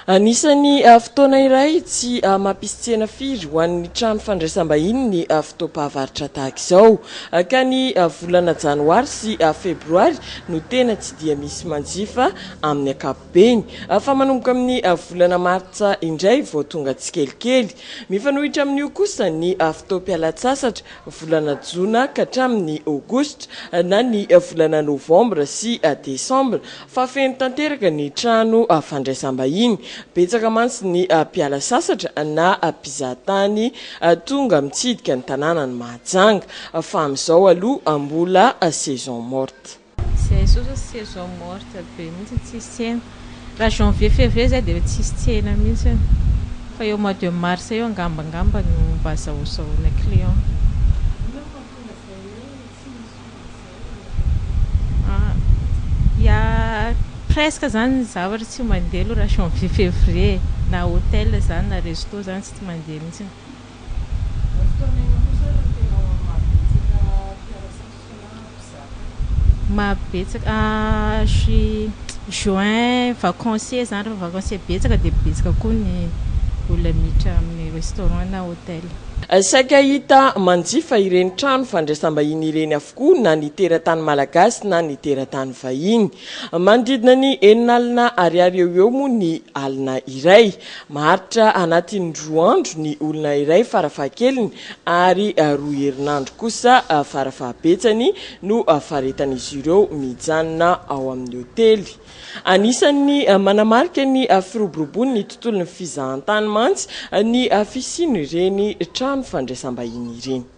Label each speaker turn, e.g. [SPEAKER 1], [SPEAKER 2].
[SPEAKER 1] Anisan'ny fotoana iray tsy mampisy tsena firy ho an'ny trano fandraisam-bahiny ny fotoam-pahavaratra tahaka izao, ka ny volana janoary sy febroary no tena tsy dia misy manjifa amin'ny ankapobeny, fa manomboka amin'ny volana martsa indray vao tonga tsikelikely. Mifanohitra amin'io kosa ny fotoam-pialan-tsasatra, volana jona ka hatramin'ny aogositra na ny volana novambra sy desambra, Fa feno tanteraka ny trano fandraisam-bahiny. Betsaka mantsy ny mpiala sasatra na mpizahatany tonga mitsidika ny tanànan'i Mahajanga. Fa amin'izao aloha mbola saison morte.
[SPEAKER 2] Zay zao zao saison morte be mihitsy tsisy tsena. Raha janvier février zay dia tsisy tsena mihitsy. Fa eo mois de mars eo angamba angamba no mba azahozahoana client. Ya presque zany ny zavatra tsy mandeha aloha raha janvier février e, na hotel zany na resto zany tsy mandeha mihitsy.
[SPEAKER 3] Fotoana inona kosa ary no tena mahabetsaka mpiala sasatra na mpizahatany?
[SPEAKER 2] Mahabetsaka juin vacancier zany rehefa vacancier betsaka dia betsaka koa ny olona miditra amin'ny restaurant na hotel.
[SPEAKER 1] Saika hita manjifa ireny trano fandraisam-bahiny ireny avokoa na ny teratany malagasy na ny teratany vahiny. Manodidina ny enina alina ariary eo ho eo moa ny alina iray. Maharitra anatin'ny roa andro ny olona iray farafahakeliny ary roa herinandro kosa farafahabetsany no faharetan'izy ireo mijanona ao amin'ny hotely. Anisan'ny manamarika ny firoborobon'ny tontolon'ny fizahantany mantsy ny fisian'ireny trano fandraisam-bahiny ireny.